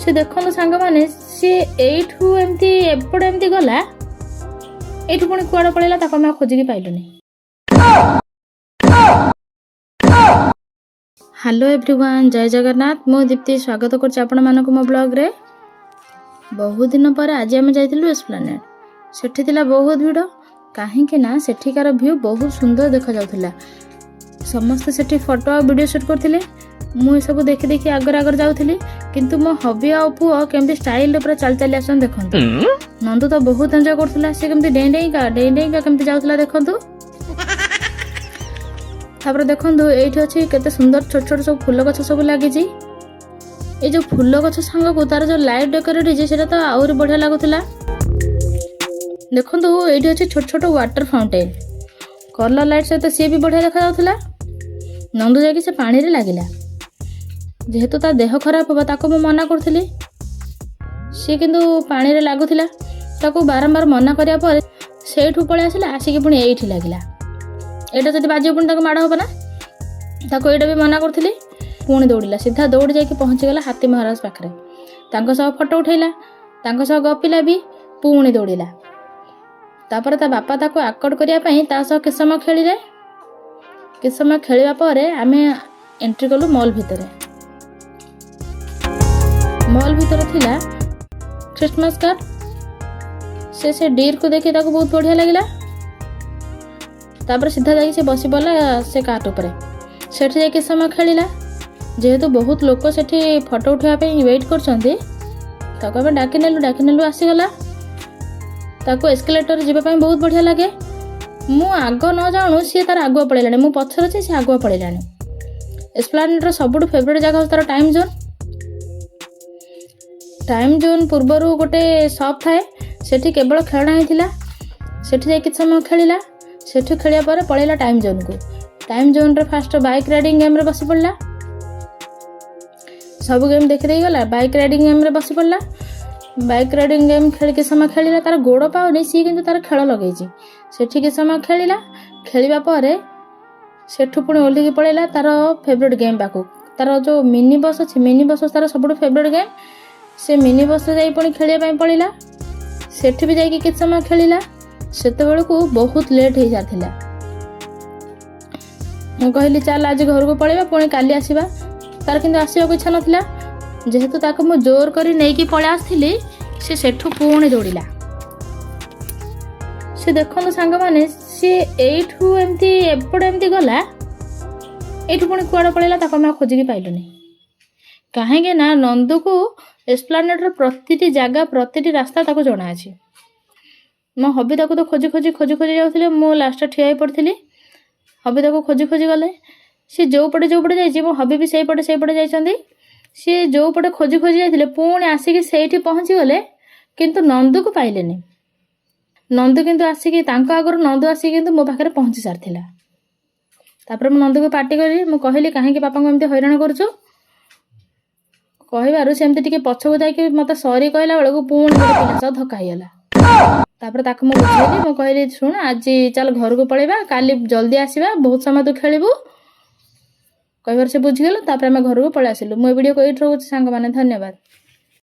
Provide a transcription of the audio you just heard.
ସେ ଦେଖନ୍ତୁ ସାଙ୍ଗମାନେ, ସିଏ ଏଇଠୁ ଏମିତି ଏପଟେ ଏମିତି ଗଲା, ଏଇଠୁ ପୁଣି କୁଆଡ଼େ ପଳେଇଲା, ତାକୁ ଆମେ ଆଉ ଖୋଜିକି ପାଇଲୁନି। ହ୍ୟାଲୋ ଏଭ୍ରିୱାନ୍, ଜୟ ଜଗନ୍ନାଥ। ମୁଁ ଦୀପ୍ତି, ସ୍ୱାଗତ କରୁଛି ଆପଣମାନଙ୍କୁ ମୋ ବ୍ଲଗ୍ରେ। ବହୁତ ଦିନ ପରେ ଆଜି ଆମେ ଯାଇଥିଲୁ ଏସ୍ପ୍ଲାନେଡ୍। ସେଠି ଥିଲା ବହୁତ ଭିଡ଼, କାହିଁକି ନା ସେଠିକାର ଭ୍ୟୁ ବହୁତ ସୁନ୍ଦର ଦେଖାଯାଉଥିଲା। ସମସ୍ତେ ସେଠି ଫଟୋ ଆଉ ଭିଡ଼ିଓ ସୁଟ୍ କରୁଥିଲେ। ମୁଁ ଏସବୁ ଦେଖି ଦେଖି ଆଗରେ ଆଗରେ ଯାଉଥିଲି, କିନ୍ତୁ ମୋ ହବି ଆଉ ପୁଅ କେମିତି ଷ୍ଟାଇଲରେ ପୁରା ଚାଲି ଚାଲି ଆସନ୍ତି ଦେଖନ୍ତୁ। ନନ୍ଦୁ ତ ବହୁତ ଏନ୍ଜୟ କରୁଥିଲା। ସେ କେମିତି ଡେଇଁ ଡେଇଁକା ଡେଇଁ ଡେଇଁକା କେମିତି ଯାଉଥିଲା ଦେଖନ୍ତୁ। ତାପରେ ଦେଖନ୍ତୁ, ଏଇଠି ଅଛି କେତେ ସୁନ୍ଦର ଛୋଟ ଛୋଟ ସବୁ ଫୁଲ ଗଛ ସବୁ ଲାଗିଛି। ଏଇ ଯୋଉ ଫୁଲ ଗଛ ସାଙ୍ଗକୁ ତାର ଯୋଉ ଲାଇଟ୍ ଡେକୋରେଟ୍ ହେଇଛି, ସେଟା ତ ଆହୁରି ବଢିଆ ଲାଗୁଥିଲା। ଦେଖନ୍ତୁ, ଏଇଠି ଅଛି ଛୋଟ ଛୋଟ ୱାଟର ଫାଉଣ୍ଟେନ୍। କଲର ଲାଇଟ୍ ସହିତ ସିଏ ବି ବଢିଆ ଦେଖାଯାଉଥିଲା। ନନ୍ଦୁ ଯାଇକି ସେ ପାଣିରେ ଲାଗିଲା। ଯେହେତୁ ତା ଦେହ ଖରାପ ହେବ, ତାକୁ ମୁଁ ମନା କରୁଥିଲି, ସିଏ କିନ୍ତୁ ପାଣିରେ ଲାଗୁଥିଲା। ତାକୁ ବାରମ୍ବାର ମନା କରିବା ପରେ ସେଇଠୁ ପଳେଇ ଆସିଲା, ଆସିକି ପୁଣି ଏଇଠି ଲାଗିଲା। ଏଇଟା ଯଦି ବାଜିବ, ପୁଣି ତାକୁ ମାଡ଼ ହେବ ନା। ତାକୁ ଏଇଟା ବି ମନା କରୁଥିଲି। ପୁଣି ଦୌଡ଼ିଲା, ସିଧା ଦୌଡ଼ି ଯାଇକି ପହଞ୍ଚିଗଲା ହାତୀ ମହାରାଜ ପାଖରେ। ତାଙ୍କ ସହ ଫଟୋ ଉଠେଇଲା, ତାଙ୍କ ସହ ଗପିଲା ବି, ପୁଣି ଦୌଡ଼ିଲା। ତାପରେ ତା ବାପା ତାକୁ ଆକଟ କରିବା ପାଇଁ ତା ସହ କିଛି ସମୟ ଖେଳିଲେ। କିଛି ସମୟ ଖେଳିବା ପରେ ଆମେ ଏଣ୍ଟ୍ରି କଲୁ ମଲ୍ ଭିତରେ। ମଲ୍ ଭିତରେ ଥିଲା ଖ୍ରୀଷ୍ଟମାସ କାର୍ଟ। ସେ ସେ ଡିର୍କୁ ଦେଖି ତାକୁ ବହୁତ ବଢ଼ିଆ ଲାଗିଲା। ତାପରେ ସିଧା ଯାଇକି ସେ ବସି ପଡ଼ିଲା ସେ କାର୍ଟ ଉପରେ। ସେଠି ଯାଇକି କିଛି ସମୟ ଖେଳିଲା। ଯେହେତୁ ବହୁତ ଲୋକ ସେଠି ଫଟୋ ଉଠାଇବା ପାଇଁ ୱେଟ୍ କରୁଛନ୍ତି, ତାକୁ ଆମେ ଡାକି ନେଲୁ। ଡାକି ନେଲୁ, ଆସିଗଲା। ତାକୁ ଏସ୍କେଲେଟର ଯିବା ପାଇଁ ବହୁତ ବଢ଼ିଆ ଲାଗେ। ମୁଁ ଆଗ ନ ଜାଣୁ ସିଏ ତାର ଆଗୁଆ ପଳେଇଲାଣି। ମୁଁ ପଛରେ ଅଛି, ସେ ଆଗୁଆ ପଳେଇଲାଣି। ଏସ୍ପ୍ଲାନେଡ଼ର ସବୁଠୁ ଫେଭରେଟ୍ ଜାଗା ହେଉଛି ତାର ଟାଇମ୍ ଜୋନ୍। ଟାଇମ୍ ଜୋନ୍ ପୂର୍ବରୁ ଗୋଟେ ସପ୍ ଥାଏ, ସେଠି କେବଳ ଖେଳଣା ହିଁ ଥିଲା। ସେଠି ଯାଇ କିଛି ସମୟ ଖେଳିଲା। ସେଠୁ ଖେଳିବା ପରେ ପଳେଇଲା ଟାଇମ୍ ଜୋନ୍କୁ। ଟାଇମ୍ ଜୋନ୍ରେ ଫାଷ୍ଟ ବାଇକ୍ ରାଇଡ଼ିଂ ଗେମ୍ରେ ବସି ପଡ଼ିଲା। ସବୁ ଗେମ୍ ଦେଖିଦେଇ ଗଲା, ବାଇକ୍ ରାଇଡ଼ିଂ ଗେମ୍ରେ ବସି ପଡ଼ିଲା। ବାଇକ୍ ରାଇଡ଼ିଂ ଗେମ୍ ଖେଳି କିଛି ସମୟ ଖେଳିଲା। ତାର ଗୋଡ଼ ପାଉନି, ସିଏ କିନ୍ତୁ ତାର ଖେଳ ଲଗେଇଛି। ସେଠି କିଛି ସମୟ ଖେଳିଲା। ଖେଳିବା ପରେ ସେଠୁ ପୁଣି ଓହ୍ଲିକି ପଳେଇଲା ତାର ଫେଭରେଟ୍ ଗେମ୍ ପାଖକୁ। ତାର ଯେଉଁ ମିନି ବସ୍ ଅଛି, ମିନି ବସ୍ ତାର ସବୁଠୁ ଫେଭରେଟ୍ ଗେମ୍। ସେ ମିନି ବସ୍ରେ ଯାଇ ପୁଣି ଖେଳିବା ପାଇଁ ପଳେଇଲା। ସେଠି ବି ଯାଇକି କିଛି ସମୟ ଖେଳିଲା। ସେତେବେଳକୁ ବହୁତ ଲେଟ୍ ହେଇସାରିଥିଲା। ମୁଁ କହିଲି, ଚାଲ ଆଜି ଘରକୁ ପଳେଇବା, ପୁଣି କାଲି ଆସିବା। ତାର କିନ୍ତୁ ଆସିବାକୁ ଇଚ୍ଛା ନଥିଲା। ଯେହେତୁ ତାକୁ ମୁଁ ଜୋର କରି ନେଇକି ପଳେଇ ଆସିଥିଲି, ସେ ସେଠୁ ପୁଣି ଦୌଡ଼ିଲା। ସେ ଦେଖନ୍ତୁ ସାଙ୍ଗମାନେ, ସିଏ ଏଇଠୁ ଏମିତି ଏପଟେ ଏମିତି ଗଲା, ଏଇଠୁ ପୁଣି କୁଆଡ଼େ ପଳେଇଲା, ତାକୁ ଆମେ ଆଉ ଖୋଜିକି ପାଇଲୁନି। କାହିଁକି ନା ନନ୍ଦୁକୁ ଏସ୍ପ୍ଲାନେଡ଼ର ପ୍ରତିଟି ଜାଗା, ପ୍ରତିଟି ରାସ୍ତା ତାକୁ ଜଣାଅଛି। ମୋ ହବି ତାକୁ ତ ଖୋଜି ଖୋଜି ଖୋଜି ଖୋଜି ଯାଉଥିଲେ। ମୁଁ ଲାଷ୍ଟରେ ଠିଆ ହେଇ ପଡ଼ିଥିଲି। ହବି ତାକୁ ଖୋଜି ଖୋଜି ଗଲେ। ସିଏ ଯୋଉପଟେ ଯୋଉପଟେ ଯାଇଛି, ମୋ ହବି ବି ସେଇପଟେ ସେଇପଟେ ଯାଇଛନ୍ତି। ସିଏ ଯୋଉପଟେ ଖୋଜି ଖୋଜି ଯାଇଥିଲେ, ପୁଣି ଆସିକି ସେଇଠି ପହଞ୍ଚିଗଲେ, କିନ୍ତୁ ନନ୍ଦୁକୁ ପାଇଲେନି। ନନ୍ଦୁ କିନ୍ତୁ ଆସିକି, ତାଙ୍କ ଆଗରୁ ନନ୍ଦୁ ଆସିକି କିନ୍ତୁ ମୋ ପାଖରେ ପହଞ୍ଚି ସାରିଥିଲା। ତାପରେ ମୁଁ ନନ୍ଦୁକୁ ପାଟି କଲି। ମୁଁ କହିଲି, କାହିଁକି ବାପାଙ୍କୁ ଏମିତି ହଇରାଣ କରୁଛୁ? କହିବାରୁ ସେମିତି ଟିକେ ପଛକୁ ଯାଇକି ମୋତେ ସରି କହିଲା ବେଳକୁ ପୁଣି ଗୋଟେ ପିଲା ସହ ଧକ୍କା ହେଇଗଲା। ତାପରେ ତାକୁ ମୁଁ ବୁଝେଇଲି। ମୁଁ କହିଲି, ଶୁଣ, ଆଜି ଚାଲ ଘରକୁ ପଳେଇବା, କାଲି ଜଲ୍ଦି ଆସିବା, ବହୁତ ସମୟ ତୁ ଖେଳିବୁ। କହିବାରୁ ସେ ବୁଝିଗଲା। ତାପରେ ଆମେ ଘରକୁ ପଳେଇ ଆସିଲୁ। ମୁଁ ଏ ଭିଡ଼ିଓକୁ ଏଇଠି ରହୁଛି ସାଙ୍ଗମାନେ, ଧନ୍ୟବାଦ।